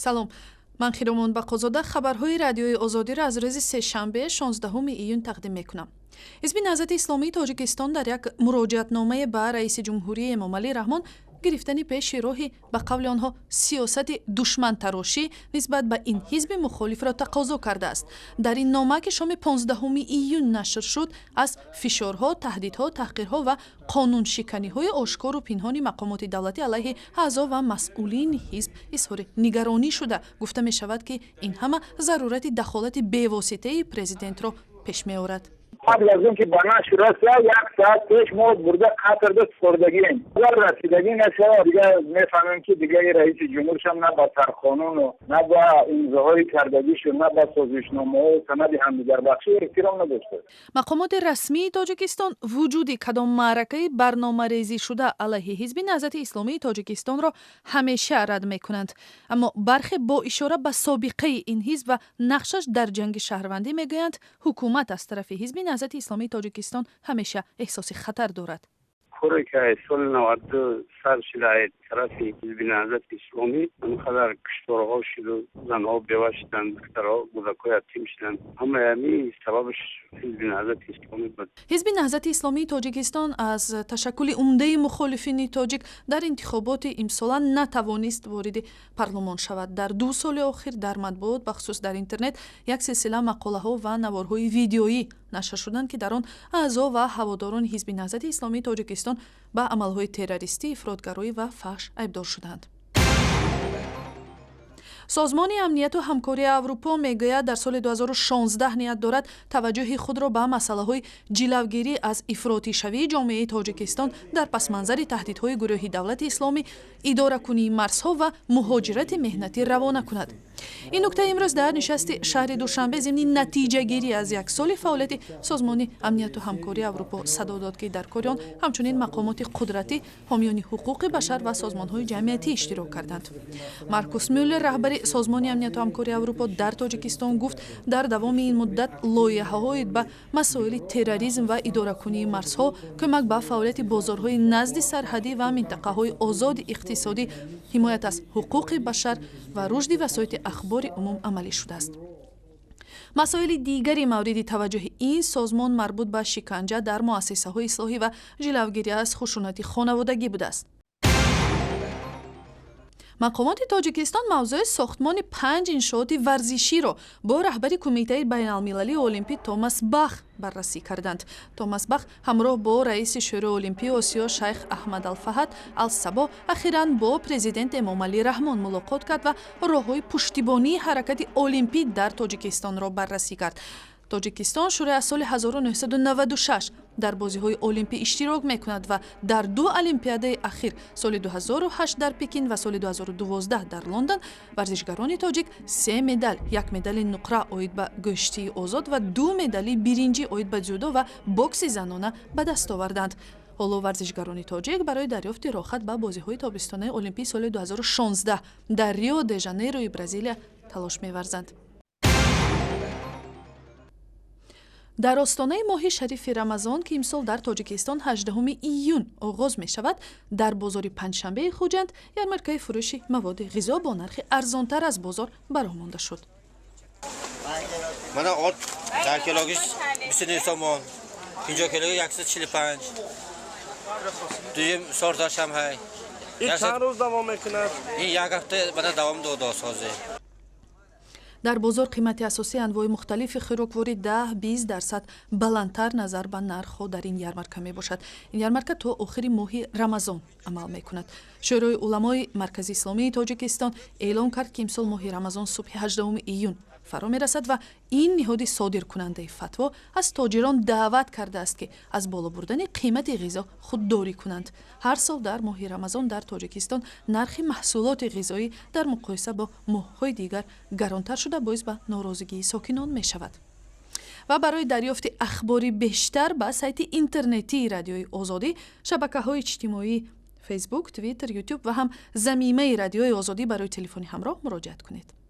Салом, ман Хиромон Бақозода хабарҳои Радиои Озодиро аз рӯзи сешанбе, 16 июн тақдим мекунам. Ҳизби Наҳзати Исломии Тоҷикистон дар як муроҷиатномае ба раиси ҷумҳурӣ Эмомалӣ Раҳмон гирифтани пеши роҳи, ба қавли онҳо, сиёсати душмантарошӣ нисбат ба ин ҳизби мухолифро тақозо кардааст. Дар ин нома, ки шоми 15 июн нашр шуд, аз фишорҳо, таҳдидҳо, таҳқирҳо ва қонуншиканиҳои ошкору пинҳони мақомоти давлатӣ алайҳи аъзо ва масъулини ҳизб изҳори нигаронӣ шуда, гуфта мешавад, ки ин ҳама зарурати дахолати бевоситаи президентро пеш меорад. Қабл аз он ки ба нашр расад, як соат пеш мо бурда қатрда супордагием. Агар расидагӣ нашавад, дигар мефаҳмем, ки дигар раиси ҷумҳуршам на ба сарқонуну, на ба имзоҳои кардагишу, на ба созишномаҳо, санади ҳамдигарбахшӣ эҳтиром надошта. Мақомоти расмии Тоҷикистон вуҷуди кадом маъракаи барномарезишуда алайҳи Ҳизби Наҳзати Исломии Тоҷикистонро ҳамеша рад мекунанд. Аммо бархе бо ишора ба собиқаи ин ҳизб ва нақшаш дар ҷанги шаҳрвандӣ мегӯянд, ҳукумат аз тарафи Ҳизби Наҳзати Исломии Тоҷикистон ҳамеша эҳсоси хатар дорад. Коре ки аз соли 92 сар шуда тарафи Ҳизби Наҳзати Исломӣ, ҳамқадар кишторҳо шуду, занҳо бева шуданд, духтарҳо, кӯдакҳо ятим шуданд, ҳамаи ҳамин сабабаш Ҳизби Наҳзати Исломӣ буд. Ҳизби Наҳзати Исломии Тоҷикистон аз ташаккули умдаи мухолифини тоҷик дар интихоботи имсола натавонист вориди парлумон шавад. Дар 2 соли охир дар матбуот, бахусус дар интернет, як силсила мақолаҳо ва наворҳои видеоӣ нашр шуданд, ки дар он аъзо ва ҳаводорони Ҳизби Наҳзати Исломии Тоҷикистон ба амалҳои террористӣ, ифротгароӣ ва фаҳш айбдор шуданд. Созмони Амнияту Ҳамкории Аврупо мегӯяд, дар соли 2016 ният дорад таваҷҷӯҳи худро ба масъалаҳои ҷилавгирӣ аз ифротишавии ҷомеаи Тоҷикистон дар пасманзари таҳдидҳои гурӯҳи Давлати Исломӣ, идоракунии марзҳо ва муҳоҷирати меҳнатӣ равона кунад. Ин нукта имрӯз дар нишасти шаҳри Душанбе зимни натиҷагирӣ аз як соли фаъолияти Созмони Амнияту Ҳамкории Аврупо садо дод, ки дар кори он ҳамчунин мақомоти қудратӣ, ҳомиёни ҳуқуқи башар ва созмонҳои ҷамъиятӣ иштирок карданд. Маркус Мюллер, раҳбари Созмони Амнияту Ҳамкории Аврупо дар Тоҷикистон, гуфт, дар давоми ин муддат лоиҳаҳои ба масоили терроризм ва идоракунии марзҳо, кӯмак ба фаъолияти бозорҳои назди сарҳадӣ ва минтақаҳои озоди иқтисодӣ, ҳимоят аз ҳуқуқи башар ва рушди васоити ахбори умум амалӣ шудааст. Масоили дигари мавриди таваҷҷӯҳи ин созмон марбут ба шиканҷа дар муассисаҳои ислоҳӣ ва ҷилавгирӣ аз хушунати хонаводагӣ будааст. Мақомоти Тоҷикистон мавзӯи сохтмони панҷ иншооти варзиширо бо раҳбари Кумитаи байналмилалии олимпӣ Томас Бах баррасӣ карданд. Томас Бах ҳамроҳ бо раиси Шӯрои Олимпии Осиё Шайх Аҳмад Алфаҳад Алсабо ахиран бо президент Эмомалӣ Раҳмон мулоқот кард ва роҳҳои пуштибонии ҳаракати олимпӣ дар Тоҷикистонро баррасӣ кард. Тоҷикистон шурӯъ аз соли 1996 дар бозиҳои олимпӣ иштирок мекунад ва дар ду олимпиадаи ахир, соли 2008 дар Пекин ва соли 2012 дар Лондон, варзишгарони тоҷик се медал, як медали нуқра оид ба гӯштии озод ва ду медали биринҷӣ оид ба дзюдо ва бокси занона ба даст оварданд. Ҳоло варзишгарони тоҷик барои дарёфти роҳхат ба бозиҳои тобистонаи олимпии соли 2016 дар Рио де Жанейрои Бразилия талош меварзанд. Дар остонаи моҳи шарифи Рамазон, ки имсол дар Тоҷикистон 18 июн оғоз мешавад, дар бозори Панҷшанбеи Хуҷанд ярмаркаи фурӯши маводи ғизо бо нархи арзонтар аз бозор бароҳ монда шуд. Мана орд дар килогиш 29 сомон, 50 килоги 145. Дуюм сорташам ҳай. Ин чанд рӯз давом мекунад? Ин як ҳафта мана давом дод ҳозир. Дар бозор қимати асосии анвои мухталифи хӯрокворӣ 10-20% баландтар назар ба нархҳо дар ин ярмарка мебошад. Ин ярмарка то охири моҳи Рамазон амал мекунад. Шӯрои уламои Маркази Исломии Тоҷикистон эълон кард, ки имсол моҳи Рамазон субҳи 18 июн фаро мерасад ва ин ниҳоди содиркунандаи фатво аз тоҷирон даъват кардааст, ки аз боло бурдани қимати ғизо худдорӣ кунанд. Ҳар сол дар моҳи Рамазон дар Тоҷикистон нархи маҳсулоти ғизоӣ дар муқоиса бо моҳҳои дигар гаронтар шуда, боис ба норозигии сокинон мешавад. Ва барои дарёфти ахбори бештар ба сайти интернетии Радиои Озодӣ, шабакаҳои иҷтимоӣ Фейсбук, Твиттер, Ютуб ва ҳам замимаи Радиои Озодӣ барои телефони ҳамроҳ муроҷиат кунед.